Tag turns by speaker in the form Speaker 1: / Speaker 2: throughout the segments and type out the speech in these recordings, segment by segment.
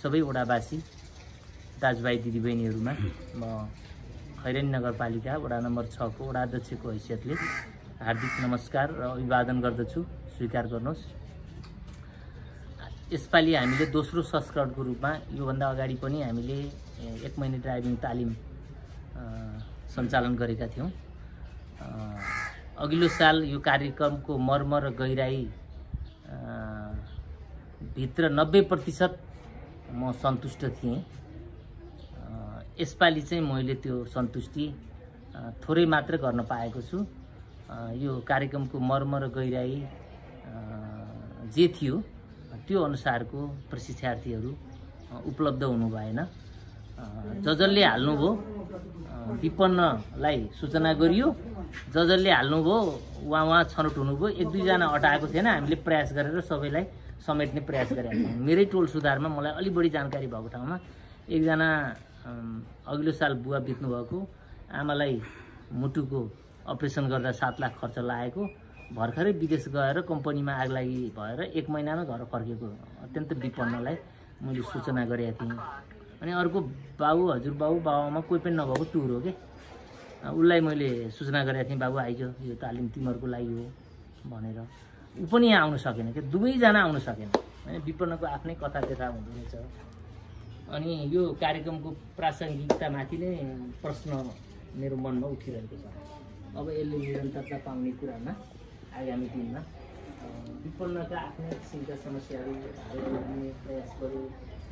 Speaker 1: सबै वडावासी दाजुभाइ दिदीबहिनीहरूमा म खैरेनी नगरपालिका वडा नम्बर 6 को वडा अध्यक्षको हैसियतले हार्दिक नमस्कार र अभिवादन गर्दछु। स्वीकार गर्नुहोस्। यसपालि हामीले दोस्रो संस्करणको रूपमा योभन्दा अगाडि पनि हामीले 1 महिना ड्राइभिङ तालिम सञ्चालन गरेका थियौं। अघिल्लो साल यो कार्यक्रमको मर्म र गहिराई भित्र 90% म सन्तुष्ट थिएँ। यसपालि चाहिँ मैले त्यो सन्तुष्टि थोरै मात्र गर्न पाएको छु। यो कार्यक्रमको मर्म र गहिराई जे थियो त्यो अनुसारको प्रशिक्षार्थीहरू उपलब्ध हुनु भएन। जसले हाल्नुभयो विपन्नलाई सूचना गरियो, जसले हाल्नुभयो उहाँ छनौट हुनुभयो। 1-2 जना अटाएको थिएन। हामीले प्रयास गरेर सबैलाई समेट्ने प्रयास गरेका थियौँ। मेरै टोल सुधारमा मलाई अलि बढी जानकारी भएको ठाउँमा एकजना अघिल्लो साल बुवा बित्नु भएको, आमालाई मुटुको अपरेसन गर्दा 7 लाख खर्च लागेको, भर्खरै विदेश गएर कम्पनीमा आगलागी भएर 1 महिनामा घर फर्केको अत्यन्त विपन्नलाई मैले सूचना गरेका थिएँ। अनि अर्को हजुरबाबुआमा कोही पनि नभएको टुर हो के, उसलाई मैले सूचना गरेका थिएँ, बाबु आइज यो तालिम तिमीहरूको लागि हो भनेर। ऊ पनि यहाँ आउन सकेन के, दुवैजना आउन सकेन। हैन, विपन्नको आफ्नै कथा त्यथा हुँदो रहेछ। अनि यो कार्यक्रमको प्रासङ्गिकतामाथि नै प्रश्न मेरो मनमा उठिरहेको छ। अब यसले निरन्तरता पाउने कुरामा आगामी दिनमा विपन्नका आफ्नै किसिमका समस्याहरू हल गर्ने प्रयास गऱ्यो।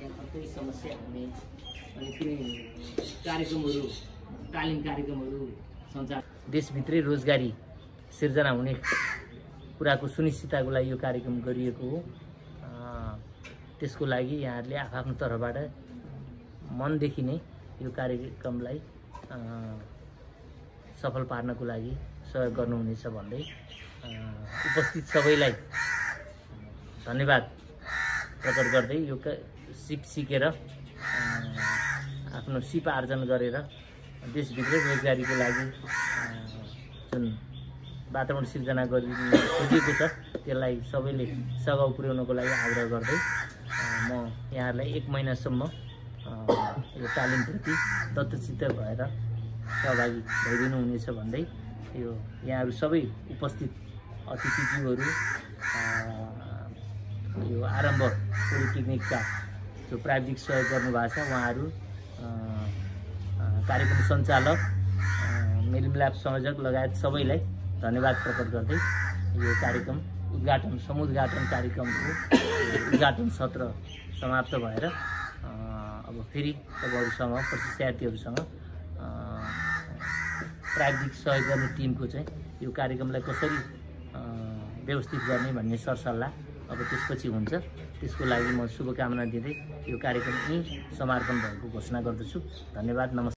Speaker 1: यहाँ अर्कै समस्या हुने अनि कुनै कार्यक्रमहरू, तालिम कार्यक्रमहरू सञ्चालन, देशभित्रै रोजगारी सिर्जना हुने कुराको सुनिश्चितताको लागि यो कार्यक्रम गरिएको हो। त्यसको लागि यहाँहरूले आफ्नो तर्फबाट मनदेखि नै यो कार्यक्रमलाई सफल पार्नको लागि सहयोग गर्नुहुनेछ भन्दै उपस्थित सबैलाई धन्यवाद प्रकट गर्दै यो सिप सिकेर आफ्नो सिप आर्जन गरेर देशभित्रै रोजगारीको लागि जुन वातावरण सिर्जना गरिनु खोजिएको छ त्यसलाई सबैले सघाउ पुर्याउनको लागि आग्रह गर्दै म यहाँहरूलाई 1 महिनासम्म यो तालिमप्रति दत्तचित्त भएर सहभागी भइदिनु हुनेछ भन्दै यो यहाँहरू सबै उपस्थित अतिथिज्यूहरू, यो आरम्भ पोलिटेक्निकका जो प्राविधिक सहयोग गर्नुभएको छ उहाँहरू, कार्यक्रम सञ्चालक, मेलमिलाप संयोजक लगायत सबैलाई धन्यवाद प्रकट गर्दै यो कार्यक्रम समुद्घाटन कार्यक्रमको उद्घाटन सत्र समाप्त भएर अब फेरि तपाईँहरूसँग, प्रशिक्षार्थीहरूसँग प्राविधिक सहयोग गर्ने टिमको चाहिँ यो कार्यक्रमलाई कसरी व्यवस्थित गर्ने भन्ने सरसल्लाह अब त्यसपछि हुन्छ। त्यसको लागि म शुभकामना दिँदै यो कार्यक्रम यहीँ समापन भएको घोषणा गर्दछु। धन्यवाद, नमस्कार।